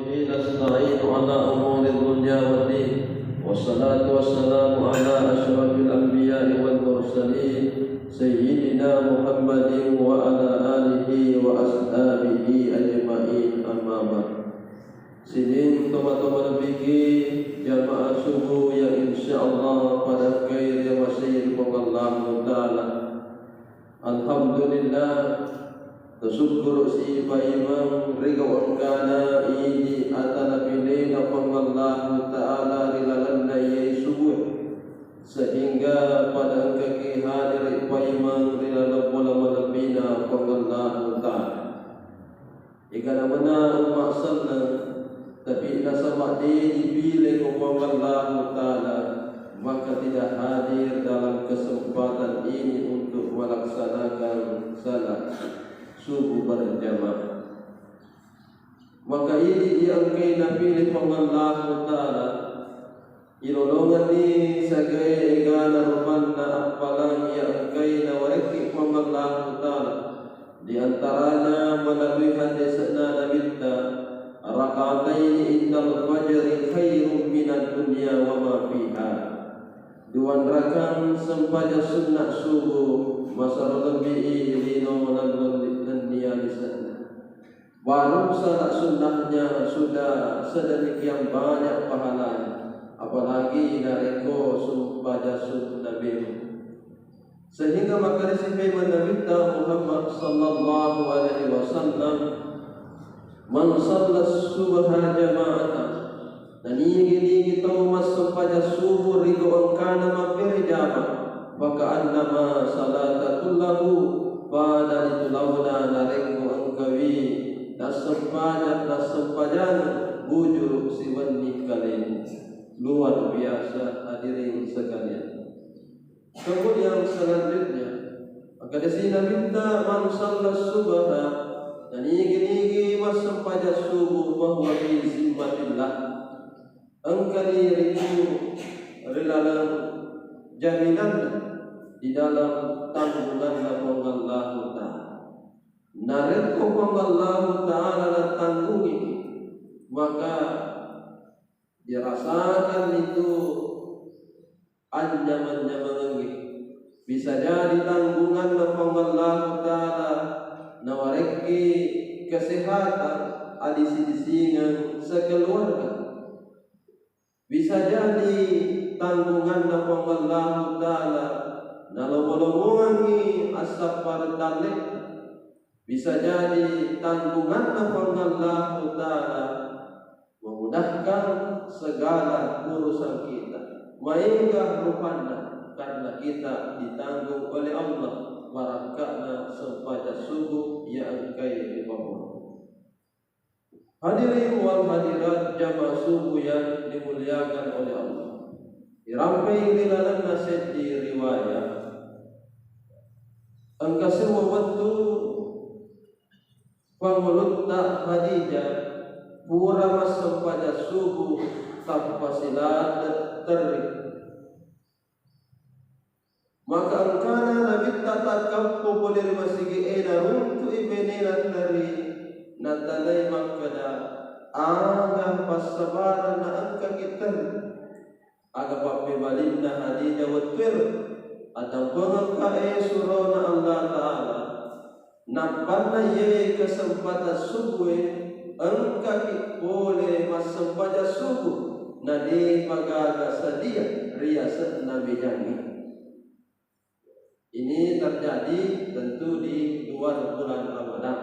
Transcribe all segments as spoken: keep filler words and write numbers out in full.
نستعين على أمور الدنيا والدين. والصلاة والسلام على أشرف الأنبياء والمرسلين سيدنا محمد وعلى آله وأصحابه أجمعين. أما بعد. Sining tomatoa malebbiki, jamaah subuh yang insyaallah pada khair ya masih Allahu Ta'ala. Alhamdulillah, tasukkurusi paimeng ri gau engkana idi ata napilena Puang Allahu Ta'ala ri lalenna iye subuh, sehingga pada engkaki hadir paimeng ri laleng bola malebbina Puang Allahu Ta'ala. Egana mena umma selleng, tapi nasaba de dipileko Puang Allahu Ta'ala, maka tidak hadir dalam kesempatan ini untuk melaksanakan salat subuh berjamaah. Maka idi diangkai napilih Puang Allahu Ta'ala, ilolongenni sagae egana rupanna appalang iya engkai nawarekki Puang Allahu Ta'ala, di antaranya melalui hadisna Nabitta, "Rakataini indal fajri khairum minad dunya wa ma fiha." Dua rakang sempajang sunnah subuh masero lebbi lino nalluang nennia lisenna. Baru salat sunnahnya sudah sedemikian banyak pahalanya, apalagi narekko sempajang sunnah bemo. Sehingga makkeda si paimeng Nabitta Muhammad sallallahu alaihi wasallam, "Man shalla subha jama'atan." Nanigi-nigi tau massempajang subuh ri gau engkana mabbere jama, faka'annama salata kullahu, pada itu laona narekko engkawi nassempajang, nassempajang bujuru siwenni kalemu. Luar biasa, hadirin sekalian. Kemudian selanjutnya, makkeda si Nabitta, "Man shalla subha," nanigi-nigi massempajang subuh, "fahuwa fi zimmatillah." Engkani ritu ri laleng jaminanna, di dalam tanggunganna Puang Allahu Ta'ala. Narekko Puang Allahu Ta'ala nattanggungi, maka dirasakan itu annyameng-nyamengengnge. Bisa jadi tanggunganna Puang Allahu Ta'ala nawarekki kesehatan, adisi-disingeng sekeluarga. Bisa jadi tanggunganna Puang Allahu Ta'ala nalomo-lomongengngi assappareng dalle. Bisa jadi tanggunganna Puang Allahu Ta'ala memudahkan segala urusan kita. Maega rupanna karena kita ditanggung oleh Allah, barakka'na sempajang subuh iya engkai ripaburu. Hadirin wal hadirat jamaah subuh yang dimuliakan oleh Allah. Irampai ri lalenna seddi riwayat, engka seuwa wettu Pangulutta Khadijah pura massempajang subuh tappa siladde terri. Maka engkana Nabitta takkappo pole ri masigi'e, naruntu'i benena terri, natanai makkeda, "Aga passabarenna engkaki terri?" Aga pappebalinna Khadijah wettuero, "Atampengekka, e surona Allah Ta'ala, nappanna iyae kesempatan subuhe, engkaki pole massempajang subuh, na depa gaga sadia ri asenna mejangnge." Ini terjadi tentu di luar bulan Ramadan.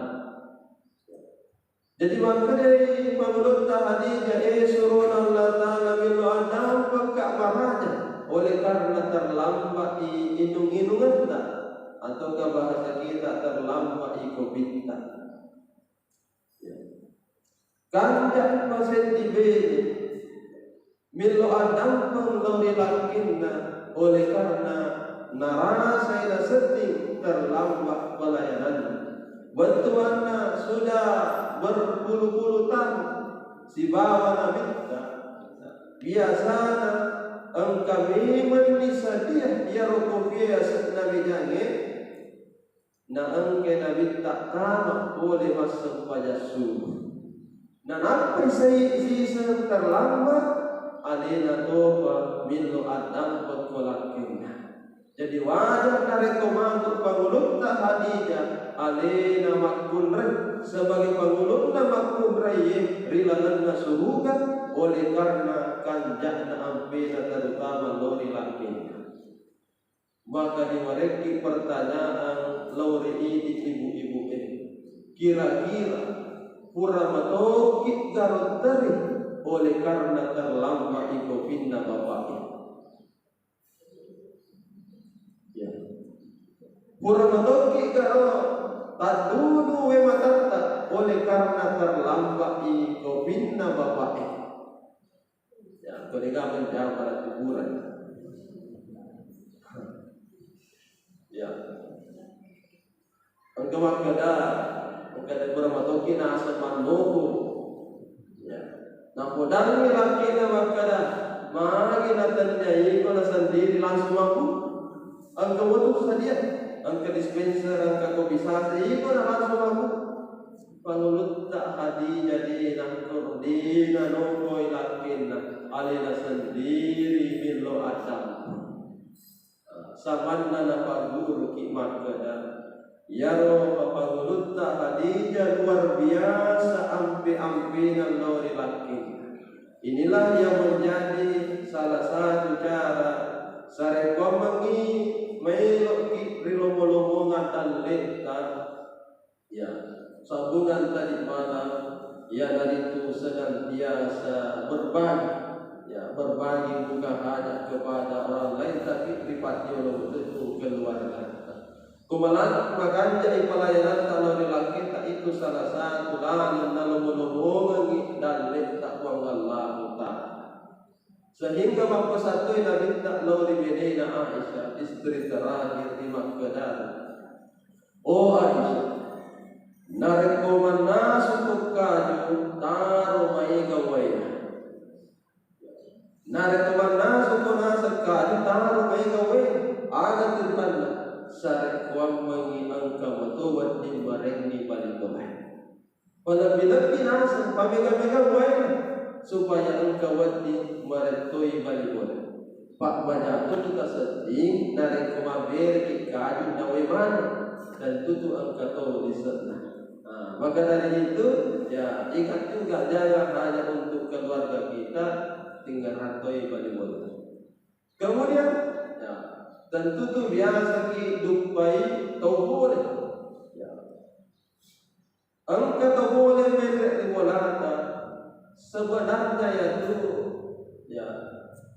Jadi, makkedai Pangulutta Khadijah, "E surona Allah Ta'ala, millau addampengka maraja." Oleh karena terlambat i inung-inungetta, ataukah bahasa kita terlambat i kopitta. Ya. Kanja'pa seddi bene millau addampeng lao ri lakkinna, oleh karena narasai nasedding terlambat pelayananna. Bettuanna sudah berpuluh-puluh tahun sibawa Nabitta, biasana engka memenni sadia iyaro kopie asenna mejangnge, na engkai Nabitta tama pole massempajang subuh. Nanappai sai siseng terlambat, alena topa millo addampeng ko lakkenna. Jadi wajar narekko matu pangulutta Khadijah alena makkunrai sebagai pangulunna makkunraie ri lalenna suruga oleh karena kanja'na ampena terutama lao ri lakkenna. Maka diwarekki pertanyaan lao ri idi ibu-ibu e, kira-kira pura matokki garo teri oleh karena terlambat i kofinna bapak e? Ya. Pura matokki garo taddunu we matatta oleh karena terlambat i kofinna bapak e? Ya, engka de gaga menjawab berarti pura. Ya. Engka makkeda, engka de pura matokki naseng mannoku. Ya. Napodangngi lakkena makkeda, magi natennia iko nasendiri langsung mabbu. Engka motu sadia, engka dispenser, engka kopi sase, iko na langsung mabbu. Pangulutta Khadijah de nangko, de nanokoi lakkenna, alena sendiri millo addampeng. Samanna napagguruki makkeda, iyaro pangulutta Khadijah luar biasa ampe-ampena lao ri lakkenna. Inilah yang menjadi salah satu cara sarekkuammengngi maeloki rilomo-lomongang dalletta. Ya, sambungan tadi malam, iyanaritu senantiasa berbagi. Ya, berbagi bukan hanya kepada orang lain, tapi ripaddilolo tentu keluarga. Kumalang makanjai pelayanan talo ri lakketta itu salah satu laleng nalomo-lomongengi dalletta Puang Allahu Ta'ala. Sehingga mappesattoi Nabitta lao ri benena Aisyah, istri terakhir di Makkah. Oh Aisyah, narekko mannasu tokkaju, taro maega waena. Narekko mannasu ko naseng kaju, taro maega waena. Aga tuntanna? Sarekkuammengngi engka mato wedding marenni bali tolae. Palebbi-lebbi naseng pamega-mega waena supaya engka wedding marettoi bali bola. Pak majato tu tasedding narekko mabbereki kaju na wae maneng, tentu tu engka to lisenna. Nah, maka dari itu, ya, ingat juga jangan hanya untuk keluarga kita tinggal ratoi bali bola. Kemudian, ya, tentu tu biasa ki duppai tau pole. Ya. Engka tau pole menre ri bolata, sebenarnya yatu, ya,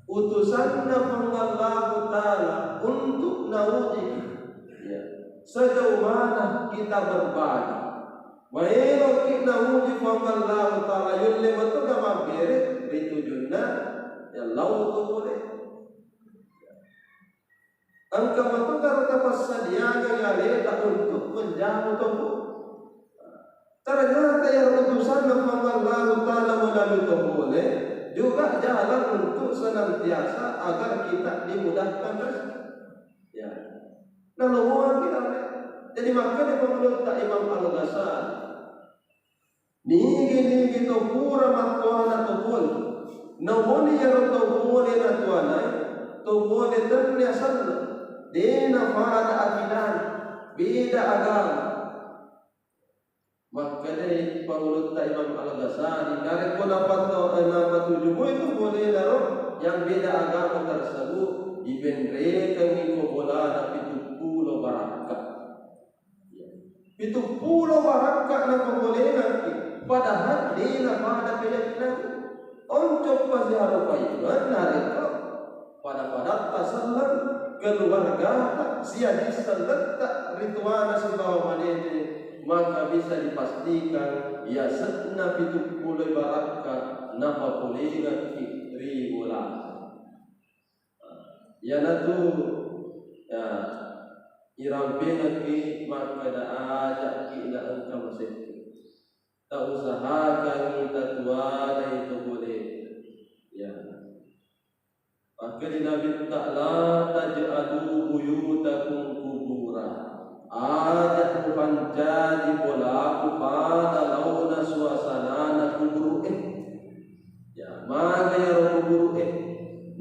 utusanna Puang Allahu Ta'ala untuk nauji, ya, sejauh mana kita berbagi. Maeloki nauji Puang Allahu Ta'ala, yulle matoga mabbere ri tujunna, ya, lao tu pole. Engka matogaro tapassadiangengngi aleta untuk menjamu tau. Ternyata iyaro utusanna Puang Allahu Ta'ala melalui tau pole juga jalan untuk senantiasa agar kita dimudahkan rezeki. Ya. Nalomoang kita. Jadi makkeda pangulutta Imam Al-Ghazali, nigi-nigi to pura mattoana to pole. Naumani iyaro to pole natuanai, to pole tennia selleng, de napada akidana, beda agama. Makkedai pangulutta Imam Al-Ghazali, narekko napatto-, eh, napatujumoi to polenaro yang beda agama tersebut, ibenrekengngi ko bolana pitu pulo barakka. Pitu pulo barakka napabolengekki, padahal de napada keyakinan. Oncoppa siharo paimeng narekko pada-padatta selleng, keluargata, siaji selletta rituana sibawa manene, maka bisa dipastikan yase'na pitu pulo barakka napapolengekki ri bolana. Iyanatu, ya, irampengekki makkeda ajakki na engka masekke. Tausahakangngi tatuanai to pole. Ya. Makkeda Nabitta, "La taj'alu buyutakum qubura." Aja mupancaji bolaku pada laona suasanana kubur. Ya, maga iyaro kuburu'e.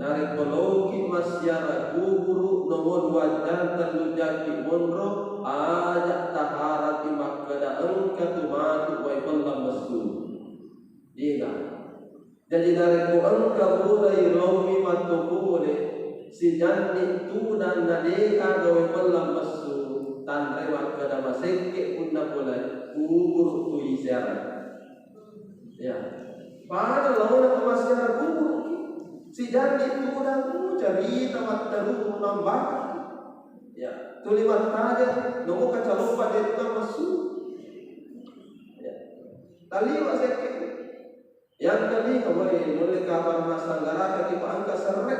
Narekko laoki massiara kuburu nomor dua jang tellu jakki monro, aja taharaki makkeda engka tu matu wae mellang messu. Dega. Jaji narekko engka bolai laomi matto pole, sijanni tudang na dega gawe mellang messu, tanre makkeda masekke punna bolai kuburu tu isiara. Ya. Pada laona ko massiara kuburu. Sijanni tudang, uh, carita matteru nambah. Ya, tuli mattaja, nomo kacaloppa de tudang messu. Ya. Taliwa sekke. Yang tadi kawai nulle kabar massanggaraka ki pa engka serre.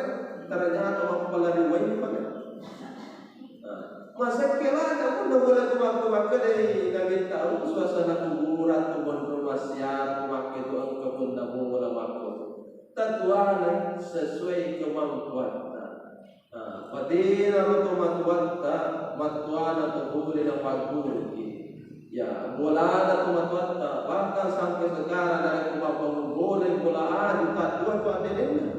Ternyata mappalari wai pa. Nah, masekke lada punna bola tu makku makkedai nabitta, suasana kuburan tu monro massiara tu makke tu engka punna bola makku. Tatuana sesuai kemampuanna. Nah, patenaro to matuatta, mattuana to pole napagguruki. Ya, bolana tu matuatta, bahkan sampai sekarang narekko mabbangun bola, bola aju, taddua tu addenenna.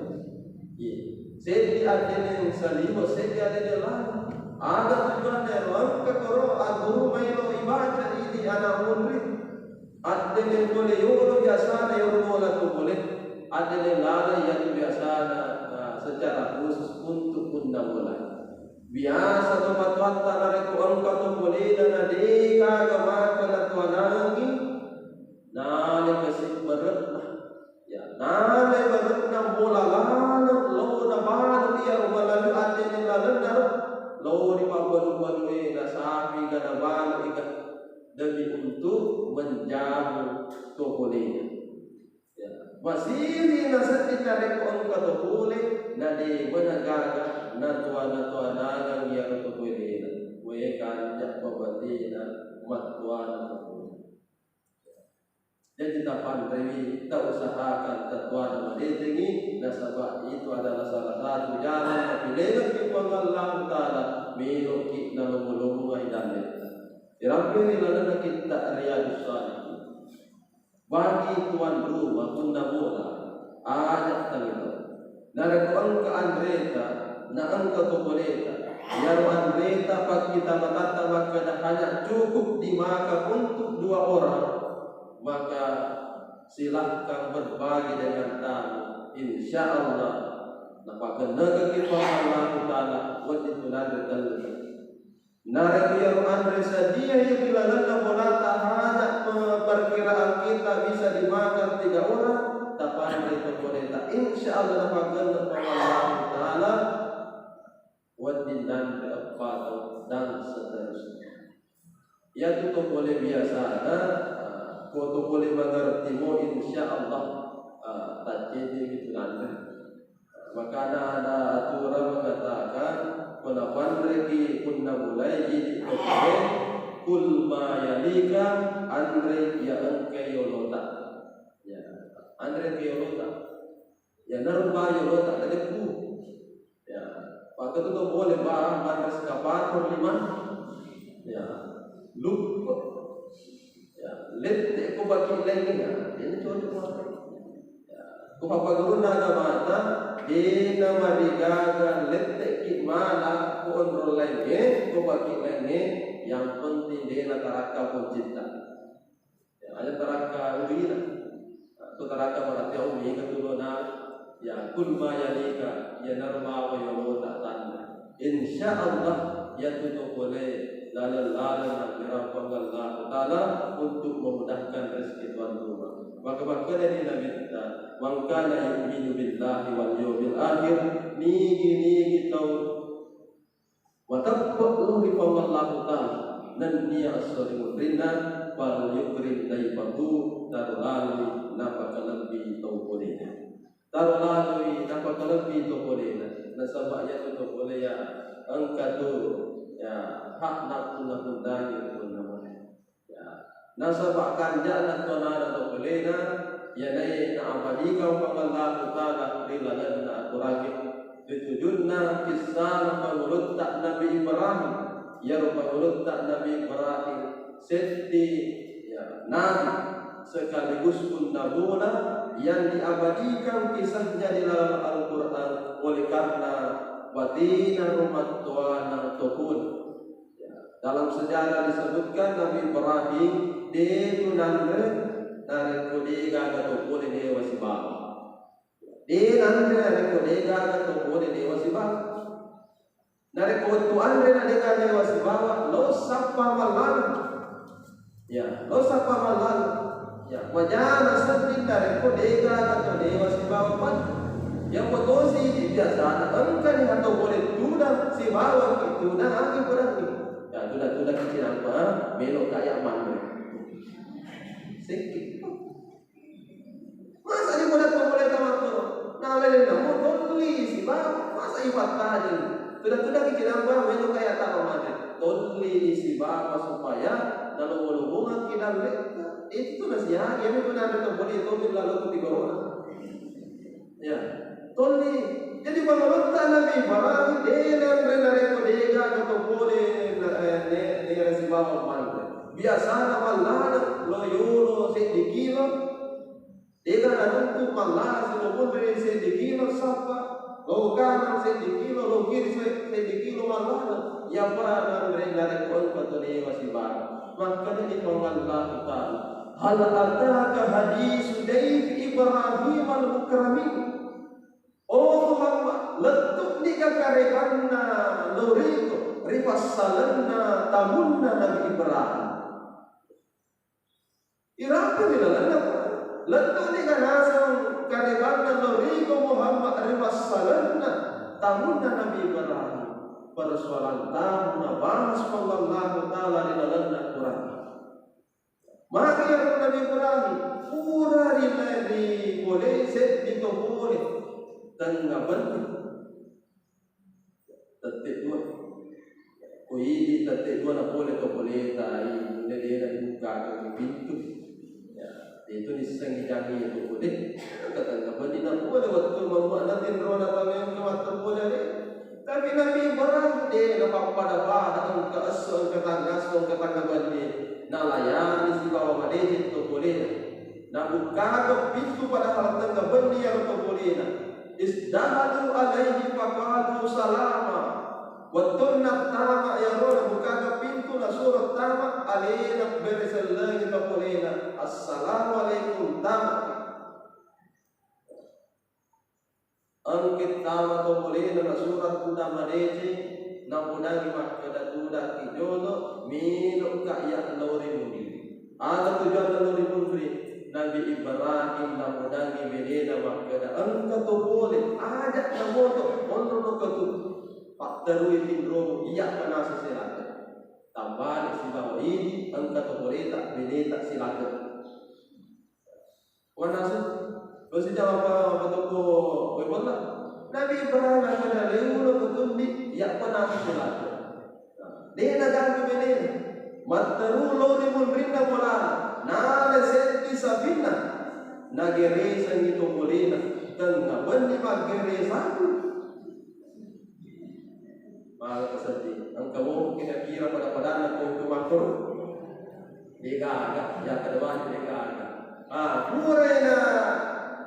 Iya. Seddi addeneng saliwa, seddi addeneng lana. Aga tujuanna ero? Engka koro agguru maelo ibaca idi anak munri. Addeneng pole yolo biasana ero bola tu pole. Addeneng lana iyatu biasana, nah, secara khusus untuk punna bola. Biasa to matuatta narekko engka to polena na degaga maka natuanangi, nalai kasi bere'na. Ya, nalai bere'na bola laleng, lao nabalu iyaro malaleng addene lalennaro, lao ri pabbalu-balue, nasapiga nabalu iga demi untuk menjamu to polena. Ya, masiri nasedding narekko engka to pole, na de mena gaga natoa-natoanangang iyaro to polena. Wae kanja babatena mattuana to pole. Jadi tapanrewi, tausahakan tattuana madecengi, nasaba itu adalah salah satu jalan napilengekki Puang Allahu Ta'ala, meloki nalomo-lomongai dalletta. Irampe ri lalenna kitta Riyadus Shalihin. Bagi tuan rumah punna bola, aja tangitau. Narekko engka anreta, na engka to poleta, iyaro anreta pakkita matatta makkeda hanya cukup dimakan untuk dua orang, maka silahkan berbagi dengan tamu. Insya Allah, napakennekeki Puang Allahu Ta'ala wedding tu nanre tellu. Narekko iyaro anre sadiai ri lalenna bolata hanya pe-, perkiraan kita bisa dimakan tiga orang, tapanre to poleta. Insya Allah napakennekki Puang Allahu Ta'ala wedding nanre eppa tau dan seterusnya. Iyatu to pole biasana, ah, ko to pole mangerti mo, insya Allah, ah, tacceddemi tu nanre. Makana ada aturan mengatakan, ko napanreki punna mulai idi to pole, kul ma yalika, anre iya engka yolota. Ya, anre engka yolota. Ya, narung ba yolota tadeppu. Ya, pakatu to pole ba manre eskapator lima. Ya, luppo. Ya, lette ko baki laingnge, ya, ini contoh. Ya, ko pappagurunna agamata, dena marigaga lette'ki mala ko onrong laingnge, ko baki laingnge, yang penting dena tarakka poncitta. Ya, aja tarakka uwina. Ko tarakka berarti au mega tulona. Ya, kul ma yalika, ya narmawa yolota tanna. Insya Allah, yatu to pole laleng-laleng nabbirampang Allahu Ta'ala untuk memudahkan rezeki tuan rumah. Maka makkedani Nabitta, "Man kana yu'minu billahi wal yawmil akhir," nigi-nigi tau mateppe lao ri Puang Allahu Ta'ala, nennia esso ri munrinna, fal yukrim daifahu, taro laloi napakalebbi tau polena. Taro laloi napakalebbi to polena, nasaba iyatu to polea engka tu, ya, hakna punna-punnangi ri onna mate. Ya, nasaba kanja'na tonana to polena, ya, nae naabadikang Puang Allahu Ta'ala ri lalenna aturangnge. Ritujunna kissana pangulutta Nabi Ibrahim, iyaro pangulutta Nabi Ibrahim seddi, ya, nabi sekaligus punna bola, yang diabadikan kisahnya di dalam Al-Quran oleh karena batena rumattoana topole. Ya, dalam sejarah disebutkan Nabi Ibrahim de tu nanre narekko de gaga topole newa sibawa. De nanre narekko de gaga topole newa sibawa. Narekko wettu anre na de gaga newa sibawa, lo sappa mallana. Ya, lo sappa mallana. Ya, majana sedding narekko de gaga to newa sibawa pan. Ya, potosi di biasana engka ni atau boleh tuna sibawa ki tuna agi pedangi. Ya, tuna-tuna ki cinampa, melo kaya manre. Sikit. Masa di budak pemulai tamattu? Nah, lain namu tolli sibawa. Masa ipattani? Sudah-sudah ki cinampa melo kaya taro mate. Tolli sibawa supaya nalo-lobongan ki dalle. Itu nasihat, ya, itu nanti topole itu lalu tu di corona. Ya, tolli. Jadi, pangalotta Nabi Ibrahim, de nanre narekko de gaga topole na, eh, ne, nera sibawa manre. Biasana mallana lo yolo seddi kilo, de gaga nuntu mallana silo munri seddi kilo sappa, lo kanang seddi kilo, lo kiri se-, seddi kilo mallana. Iyapa nanre narekko engka to newa sibawa. Makkedani Puang Allahu Ta'ala, "Hal ataka hadisu daif Ibrahim al-mukramin?" Oh Muhammad, lettu'ni ga karebanna lo riko ripassalenna tamunna Nabi Ibrahim. Irapi ri lalenna Quran. Lettu'ni ga naseng karebanna lo riko Muhammad ripassalenna tamunna Nabi Ibrahim. Persoalan tamu nabahas Puang Allahu Ta'ala ri lalenna Quran. Magi iyaro Nabi Ibrahim, pura ri, ri pole seddi to pole, tengnga benni. Tette dua. Ko idi tette dua na pole to poleta, ai, nune dena dibuka pintu. Ya, itu nissengi jami itu pole. Ka tengnga benni na pole wettu mamma na tinrona tau engka matto pole de. Tapi Nabi Ibrahim de napappada-pada engka esso, engka tangngasso, engka tangnga benni. Nalayani sibawa madeceng to polena. Nabukkaka pintu padahal tengnga benni iyaro to polena. Izdahalu alaihi faqalu salama. Wettunna tama iyaro nabukkaka pintu nasuro tama alena bere sellengi to polena. Assalamualaikum, tama. Engka tama to polena nasuro tudang madeceng, napodangi makkeda tudakki jolo, melo'ka iya lao ri munri. Aga tujuanna lao ri munri? Nabi Ibrahim napodangi benena makkeda, engka to pole, aja namoto, onrono ketu. Patterui tinromu, iya manasa silate. Tambani sibawa idi, engka to poleta, beneta silate. Manasa, lo sijama pa-, patokko kue bolla. Nabi Ibrahim makkeda, leuno ketundi, iya pa nasi silatu. De naganggu benena. Matteru lo ri munrinna bolana. Nale seddi sapinna. Nageresengi to polena. Tengnga benni maggeresangi. Mala keseddi. Engka mo kira-kira pada-padanna ko ke makro. Degaga, ya kedua degaga. Ah, purai na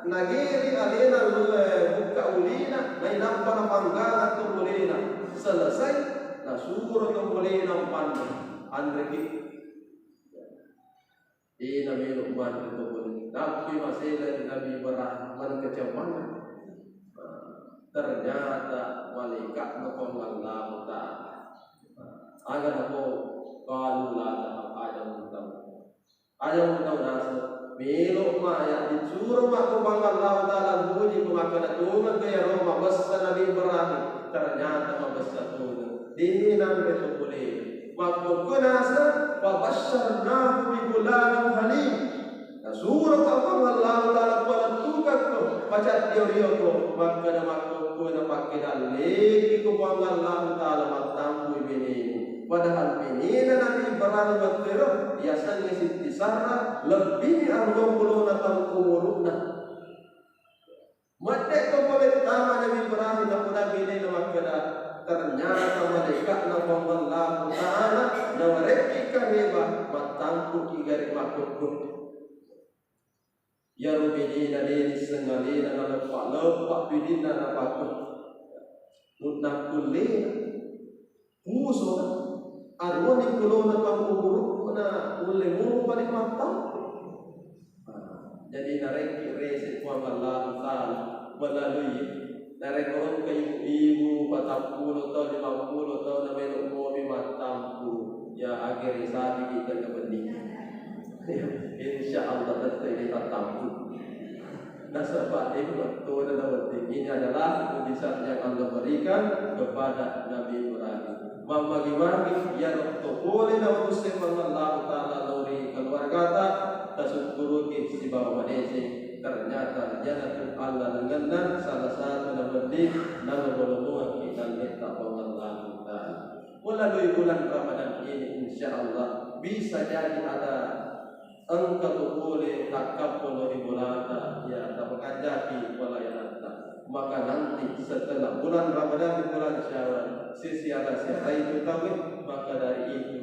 nageri alena lu, eh, bukka ulina, nainappa napanggang to polena. Selesai, nasuro to polena umpanna. Anreki. Dena melo manre to polena. Tapi masela ri Nabi Ibrahim man kecamana. Ternyata malaikatna Puang Allahu Ta'ala. Aga namo, qalu la takhaf, aja mutau. Aja mutau naseng. Melo ma ya disuro ma ko Puang Allahu Ta'ala muji ko makkeda tongeng ke ya ro mabessa Nabi Ibrahim. Ternyata mabessa tongeng. Dena nanre to polena. Makkokko naseng, fabasysyarnahu bi ghulamin halim. Nasuro ka Puang Allahu Ta'ala palettukakko, pacaddio-rioko, makkeda makkokkoe napakke dalleki ko Puang Allahu Ta'ala mattampui benemu. Padahal benena Nabi Ibrahim wettero, yasengnge Sitti Sarra, lebbini arua pulona taung umuru'na. Maddekko pole tama Nabi Ibrahim, napodang benena makkeda, ternyata malaikatna Puang Allahu Ta'ala nawarekki kareba mattampuki gare makkokko. Iyaro bidina de nisseng alena naleppa-leppa bidinna napake. Nakkullena. Puso, aruani pulona pangkukurukku na ulle mupa nikmatta. Nah, jadi narekki rese Puang Allah Ta'ala melalui narekko engka ibu-ibu patappulo taung, limappulo taung na melo mopi mattampu, ya agere sapi kita ke bendi. Insya Allah tetap ini tattampu. Nasaba e wettuna nawedding. Ini adalah mujizat yang Allah berikan kepada Nabi Ibrahim. Mammagi-magi iyaro to pole na utusse Puang Allah Ta'ala lao ri keluargata, tasukkuruki sibawa madeceng. Ternyata iyanatu allanengenna salah satu nawedding nalomo-lomoangki dalletta Puang Allah Ta'ala. Melalui bulan Ramadan ini, insya Allah bisa jadi ada engka tu pole takkappono ri bolata, ya, tapakanjaki pelayananta. Maka nanti setelah bulan Ramadan, bulan Syawal, sisiara-siarai tu tauwe, maka dari itu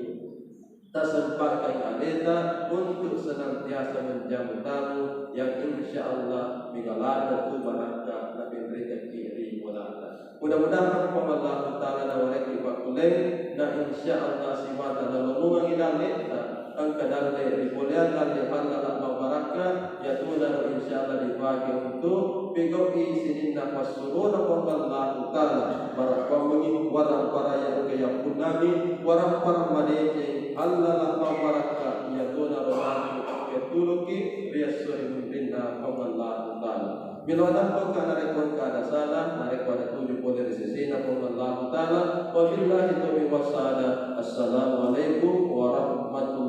tasempatkan aleta untuk senantiasa menjamu tamu yang insya Allah mega ladde tu barakka napenrekekki ri bolata. Mudah-mudahan Puang Allah Ta'ala nawarekki pakkulleng, na insya Allah simata nalomongengi dalletta, engka dalle ripoleang dalle hallala mabbarakka, yatunaro insya Allah dipake untuk pegau'i sininna passurona Puang Allah Ta'ala, marappammengi warang-warang yang engka yappunnangi, warang-warang madeceng, hallala mabbarakka, yatunaro matu pettuluki ri esso ri munrinna Puang Allah Ta'ala. Melo adampengka narekko engka ada salah, narekko ada tuju pole ri sesena Puang Allah Ta'ala. Wabillahi taufiq wassadah. Assalamualaikum warahmatullahi